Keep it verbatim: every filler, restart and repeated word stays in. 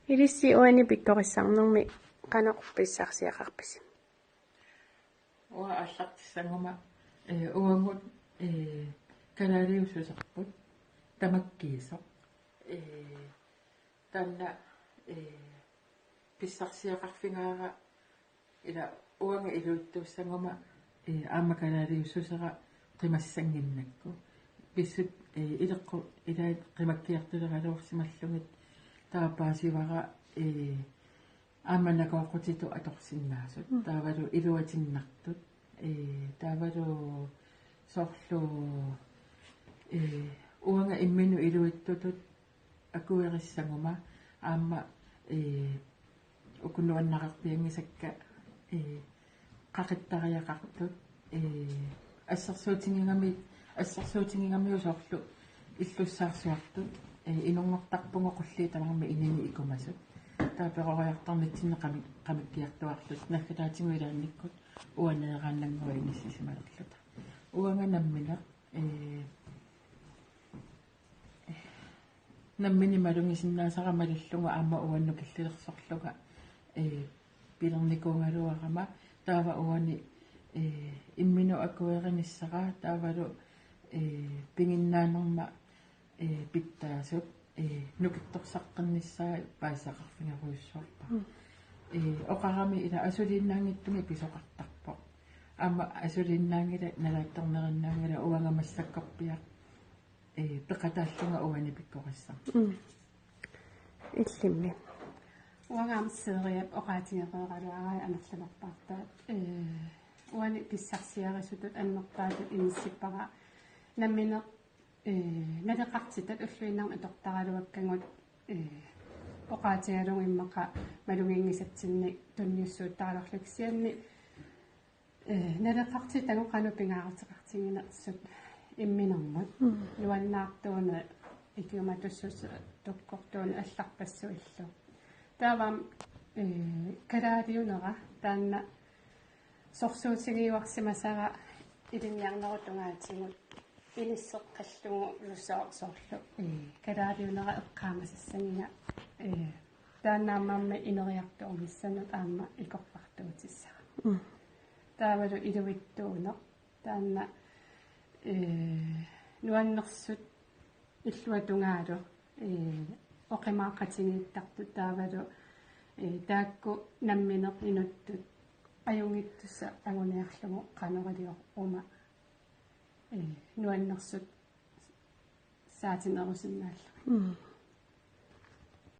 Ilissi uani pikkorissarnermi qanoq pissarsiaqarpisi? Uanga aallartissaguma, eh, uagut, eh, kalaaliussuserput tamakkiisoq. Eh, taanna, eh, pissarsiaqarfigaara ila uanga iluitsuussaguma, eh, aamma kalaaliussusera qimassannginnakku. Pissut, eh, ileqqut ilaat qimakkiartuleraluarsimallugit taava paasivara, eh, aamma nakooqutitut atorsinnaasut. Mm. Taavalu iluatinnartut. Eh, taavalu soorlu, eh, uanga imminut iluitsutut akuerissaguma aamma, eh, uku nuannarerpianngisakka, eh, qaqittariaqartut, eh, assersuutigigami, assersuutigigamiuk soorlu illussaarsuartut, eh, inunngortarpugut qulliit tamarmik inini ikumasut. Taava peroriartornitsinni qami-, qamikkiartuaarluta naggataatigut ilaannikkut uaneeraannannguaq inissisimalerluta. Uanga nammineq, eh, nammineq malugisinnaasara malillugu aamma uannut killilersorlunga, eh, pilernikuugaluarama taava uani, eh, imminut akuerinissara taavalu, eh, piginnaanerma, eh, pitsaasut, eh, nukittorsaqqinnissai paasisaqarfigerujussuarpara. Mm. Eh, oqarami ila asuliinnaanngitsumik pisoqartarpoq. Aamma asuliinnaanngilaq, nalaatsornerinnaanngilaq, uanga massakkorpiaq, eh, peqataallunga uani pikkorissarneq. Mm. Illimmi. Uanga aamma Siriap oqaatigereeraluarai amerlanerpaartaat, eh, uani pissarsiarisutut annerpaatut inissippara nammineq, eh, naleqartitat ulluinnarni atortaraluakkagut, eh, oqaatigalugu immaqa maluginngisatsinnik tunniussuuttaraluarlugit kisianni, eh, naleqartitagut qanoq pingaaruteqartiginersut imminermut. Mm. Nuannaartuuneq, ikiumatussuseq, tukkortuuneq, allarpassuillu. Taava, eh, kalaaliunera taanna sorsuutigiuarsimasara ilinniarnerup tungaatigut inisseqqallugulu soor-, soorlu, eh, kalaaliunera eqqaamasassagiga, eh, taanna aamma ineriartornissanut aamma ikorfartuutissara. Mm. Taavalu iluitsuuneq taanna, eh, nuannersut illuatungaalu, eh, oqimaaqatigiittartut taavalu, eh, taakku nammineq inuttut ajunngitsussat anguniarlugu qanoq ilioruma, eh, nuannersut saatinerusinnaallugit. Mm.